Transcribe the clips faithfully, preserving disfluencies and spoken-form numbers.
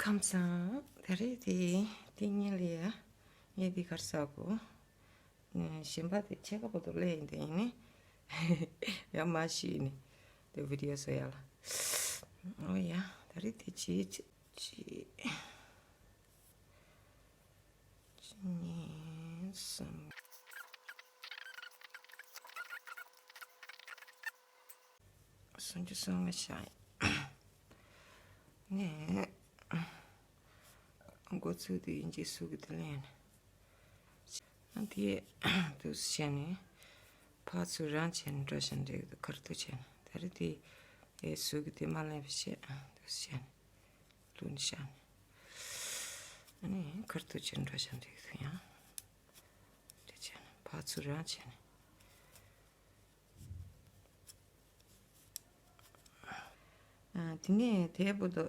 ཁམས་བཟང་། ད་རེས་དེ་དེ་ཉིན་ལ་ཡ་ངས་འདི་གར་ཟ་གོ། གཞན་པ་དེ་ཕྱེད་ཀ་བོ་དོ་ལས་ཡིན་དེ་ཡིན་ནི། ཡ་མ་ཤི་ནི། དེ་བི་ཌི་ཡོ་བཟོ་ཡ་ལ། ཨོ་ཡ། ད་རེས་དེ་ཅི་ཅི་ཅི། གཅིག་གཉིས་གསུམ། སུམ་ཅུ་སོ་ལྔ་ཤག་ཡིན། ནས། འགོ་ཚུགས་དུས་ཡིན་གྱི་སུ་གི་དུ་ལེན། དེ་དུས་བྱས་ནས་ཕར་ཚུར་རང་བྱས་ནས་འགྲོ་བཞིན་འགྲིག་འདུག་ཁར་ཐུག་བྱས་ནས། ད་རེས་དེ་ཡས་སུ་གི་དུས་མ་ལེན་པ་བྱས་དུས་བྱས་ནས་ལུང་བཞག་ནས། ཨ་ནི་ཁར་ཐུག་བྱས་འགྲོ་བཞིན་འགྲིག་འདུག་ཡང་འདྲ་བྱས་ནས་ཕར་ཚུར་རང་བྱས་ནས། ཨ། དེ་ནས་དེའི་བར་དུ།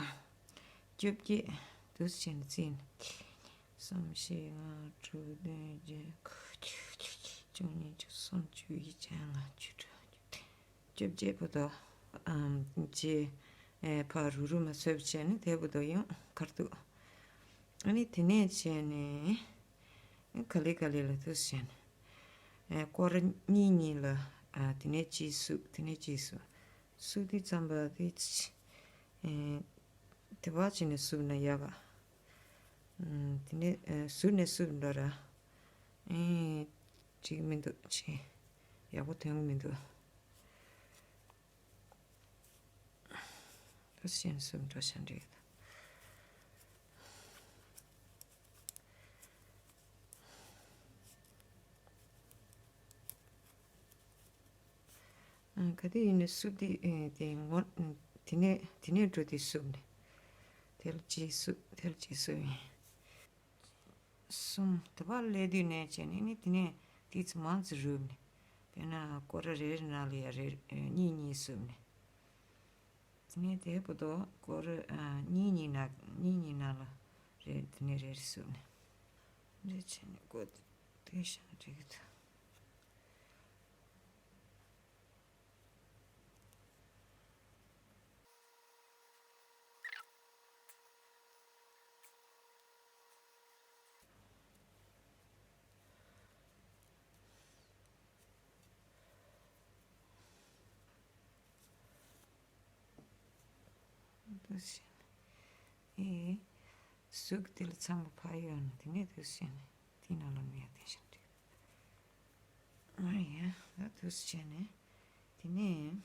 ཨ། བཅོ་བརྒྱད་དུ་བྱས་ནས་བརྩིས་ནས། གསུམ་བཞི་ལྔ་དྲུག་བདུན་བརྒྱད་དགུ་བཅུ་བཅུ་གཉིས་བཅུ་གསུམ་བཅུ་བཞི་བཅོ་ལྔ་བཅུ་དྲུག་བཅོ་བརྒྱད་བར་དུ། ཨམ། ཅེ། ཨེ། ཕར་རུ་རུ་མ་བཟོས་པ་བྱས་ནས་དེའི་བར་དུ་ཡང་ཁར་ཐུག་ཨ་ནི་དེ་ནས་བྱས་ནས། ག་ལེ་ག་ལེ་ལ་དུ་བྱས་ནས། ཨེ། སྐོར་གཉིས་གཉིས་ལ། ཨ། དེ་ནས་གཅིག་བསུབ། དེ་ནས་གཅིག་བསུབ། བསུབ་དུས་ཙམ་པ་དེ། ཨེ། དེ་བ་བྱས་ནས་བསུབ་ན་ཡག་ག་ཨམ། དེ་ནས། ཨེ། ཟུར་ནས་བསུབ་འགྲོ་ར། ཨེ། འགྲིག་མི་འདུག་ཅེ། ཡག་པོ་ཐོན་གི་མི་འདུག་ཨ། ཤེས་སུ་འགྲོ་ཤ་འགྲིག་ཨ། ག་དུས་ཡིན་ནའི་བསུབ་དེ། ཨེ། དེ་ངོ་། དེ་ནས་དེ་ནས་འགྲོ་དེ་བསུབ་ནས། དེ་ལ་ཅི་བསུབ། དེ་ལ་ཅི་བསུབ་ཡིན། གསུམ། དེ་བ་ལས་དུས་ནས་བྱས་ནས་ནི་དེ་ནས་ཏིག་ཙི་མང་ཙི་རུབ་ནས། དཔེར་ན་སྐོར་ར་རེ་རེ་ནང་ལ་ཡ་རེ་གཉིས་གཉིས་བསུབ་ནས། དེ་ནས་དེ་བུ་དོ་སྐོར་ར་གཉིས་གཉིས་ནང་གཉིས་གཉིས་ནང་ལ་རེ་དེ་ནས་རེ་རེ་བསུབ་ནས། འདི་བྱས་ནས་སྐོར་དེ་ཤ་འགྲིག་གི་འདུག་འདུ་ཤེས་ནས། ཨེ། གཟུགས་དེ་ལ་ཚང་མ་ཕ་ཡོད་ནས་དེ་ནས་འདུ་ཤེས་ནས་དེ་ནང་ལ་མེད་དེ་བཞིན་དུ། ཨ་ཡ། ད་འདུ་ཤེས་ནས་དེ་ནས་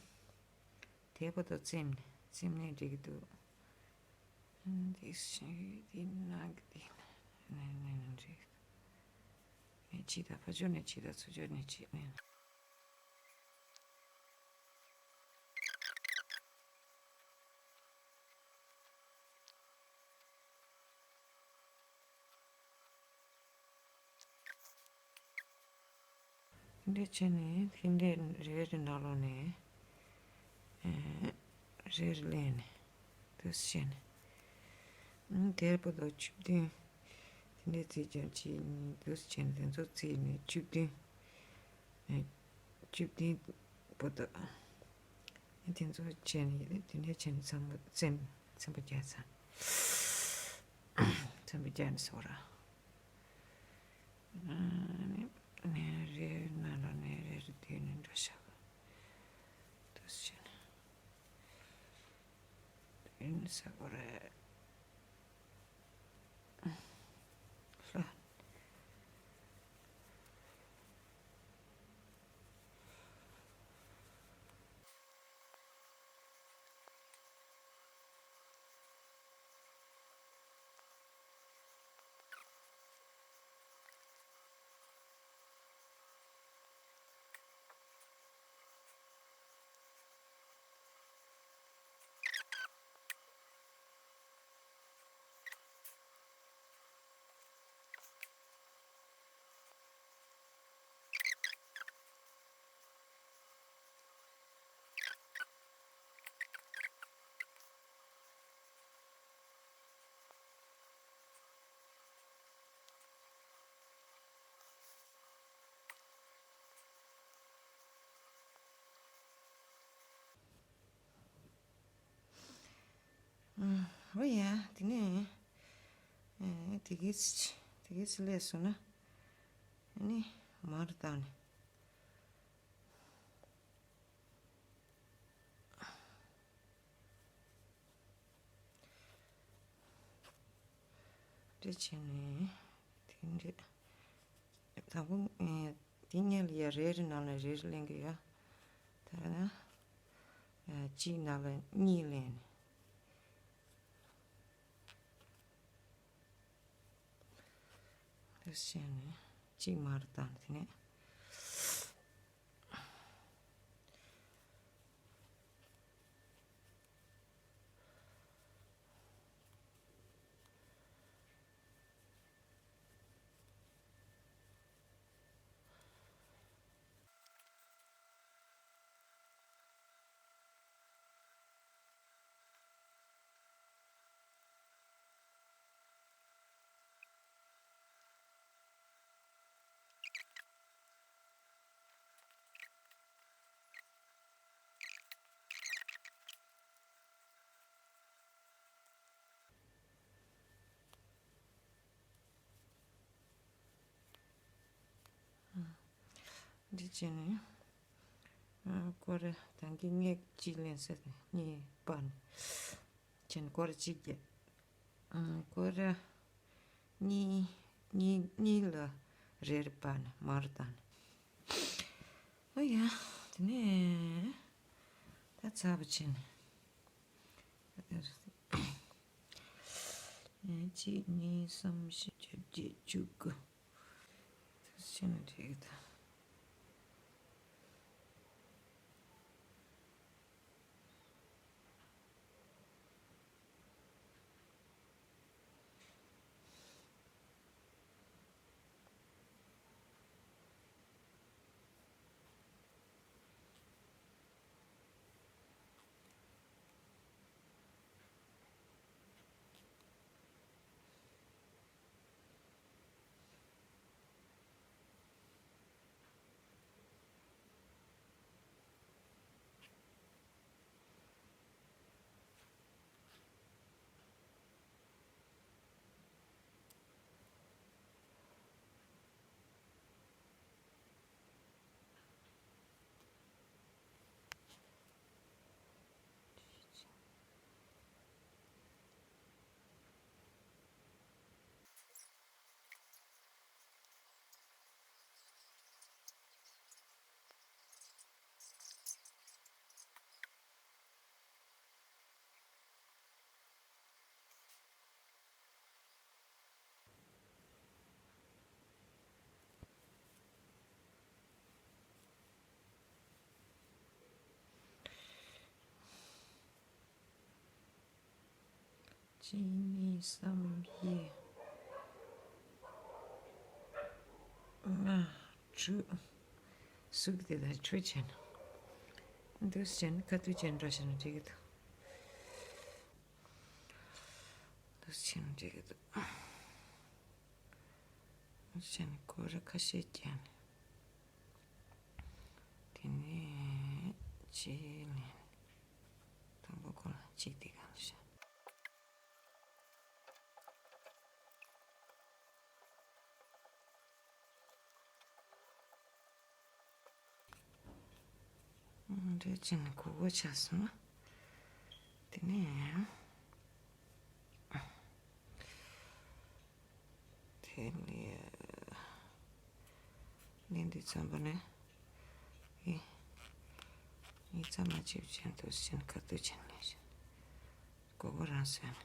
དེ་བར་དུ་བཙེམ་ནས་བཙེམ་ནས་འགྲིག་གི་འདུག་འདུ་ཤེས་དེ་ནང་གི་དེ་ནས་ནས་ནས་འགྲིག་གི་འདུག་ནས་ཅི་ད་ཕ་ཕྱོགས་ནས་ཅི་ད་ཚུར་ཕྱོགས་ནས་ཅི་ནས། འདི་བྱས་ནས་ཧིན་དེ་རེ་རེ་ནང་ལོགས་ནས་རེ་རེ་ལེན་ནས་འདུས་བྱས་ནས། དེར་བུ་དོ་བཅུ་བདུན། དེ་འདྲའི་རྩིས་ཀྱང་བྱས་ནས་འདུས་བྱས་ནས་དེ་ཚོ་རྩིས་ནས་བཅུ་བདུན། བཅུ་བདུན་བུ་དོ། དེ་ཚོ་བྱས་ནས་དེ་འདྲའི་བྱས་ནས་ཚང་མ་བཙེམ་ཚན་པ་བརྒྱབ་ཚར། ཚན་པ་བརྒྱབ་ནས་སོ་ར། ནས་རེ་ན་ལ་ནས་རེ་རེ་དུས་ནས་འགྲོ་ཤག་འདུས་བྱས་ནས་དུས་ནས་ས་གོ་རེ། ལྷ། འོ་ཡ། དེ་ནས་ཨེ་དེ་གིས་དེ་གིས་སླེབས་སོང་ན་ཨ་ནི་མར་བཏང་ནས། འདྲ་བྱས་ནས་དེ་འདྲ། དང་པོ་ཨེ་དེ་སྔོན་ལ་ཡ་རེ་རེ་ནང་ལ་རེ་རེ་ལེན་གྱི་ཡོད། ད་ན་ཨེ་གཅིག་ནང་ལ་གཉིས་ལེན་ནས། འདི་བྱས་ནས་གཅིག་མར་བཏང་། དེ་ནས། འདི་བྱས་ནས་ཨ་སྐོར་ར་དང་གི་སྔོན་གཅིག་ལེན་ས་དེ་གཉིས་སྤར་ནས་བྱས་ནས་སྐོར་ར་གཅིག་བརྒྱབ། ཨ་སྐོར་ར་གཉིས་གཉིས་གཉིས་ལ་རེ་རེ་སྤར་ནས་མར་བཏང་ནས། ཨོ་ཡ། དེ་ནས་ད་ཚར་བ་བྱས་ནས། གཅིག་གཉིས་གསུམ་བཞི་བཅོ་བརྒྱད་བཅུ་དགུ། དེ་བྱས་ན་འགྲིག་གི་འདུག་གཅིག་གཉིས་གསུམ་བཞི་ལྔ་དྲུག་ཟུག་དེ་དང་ཆུ་ཆེན་འདུག་ཅན་ཁ་ཐུག་ཅན་འདྲ་ཞིག་ན་འགྲིག་གི་འདུག་འདུག་ཅན་འགྲིག་གི་འདུག་ཅན་སྐོར་ར་ཁ་ཤས་ཀྱང་། དེ་ནས་གཅིག་ལེན། དང་པོ་ཁོ་ལ་གཅིག་དེ་གང་ཤ། འདྲ་ཅན་གོ་གོ་ཆགས་སོང་། དེ་ནས། དེ་ལས་ལེན་དུས་ཙམ་པ་ནས་ཨེ། ཡིག་ཚང་མ་ཅིག་ཅན་དུ་ཕྱིན་ཁ་ཐུག་ཅན་ལས་ཤིན། གོ་གོ་རང་སོན།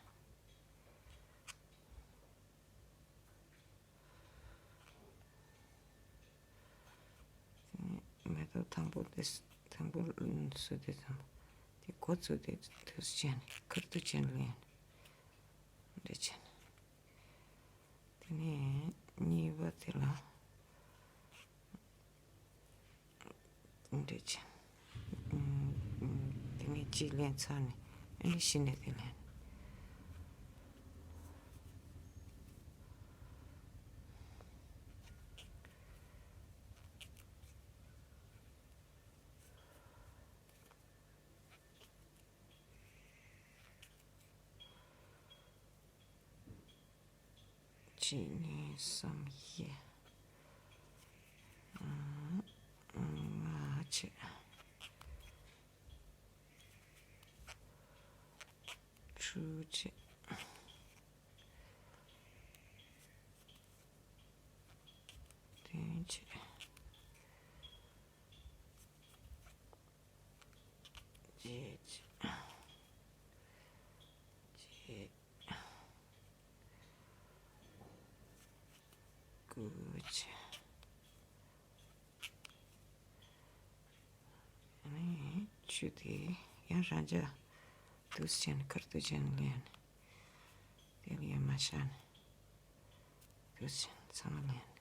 མེ་ཏོག་དང་པོ་དེ་དང་པོ་སུ་དེ་ཙམ་དེ་གོ་ཚུ་དེ་དུ་ཅན་ཁར་དུ་ཅན་ལེན། འདྲ་ཅན། དེ་ནས་གཉིས་པ་དེ་ལ་འདྲ་ཅན། དེ་ནས་གཅིག་ལེན་ཚར་ནས་ཨ་ནི་གཞི་ནས་དེ་ལེན། གཅིག་གཉིས་གསུམ་བཞི། ཨ། ལྔ་བྱས། དྲུག་བྱས། བདུན་བྱས། བརྒྱད་བྱས། བརྒྱད། དགུ་བྱས། ཨ་ནི་ཆུ་དེ་ཡང་རང་འཇགས་དུས་ཆེན་ཁར་དུས་ཆེན་ལེན། དེ་ལ་ཡང་མ་བཞག་ནས་དུས་ཆེན་ཚང་མ་ལེན།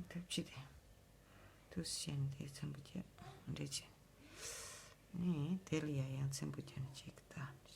ཐབས་ཇུས་དེ། དུས་ཆེན་དེ་ཚན་པོ་བརྒྱད་འགྲེལ་ཆེན། ནི་དེ་ལ་ཡང་ཡང་ཚན་པོ་བརྒྱད་ནི་གཅིག་ལྟ།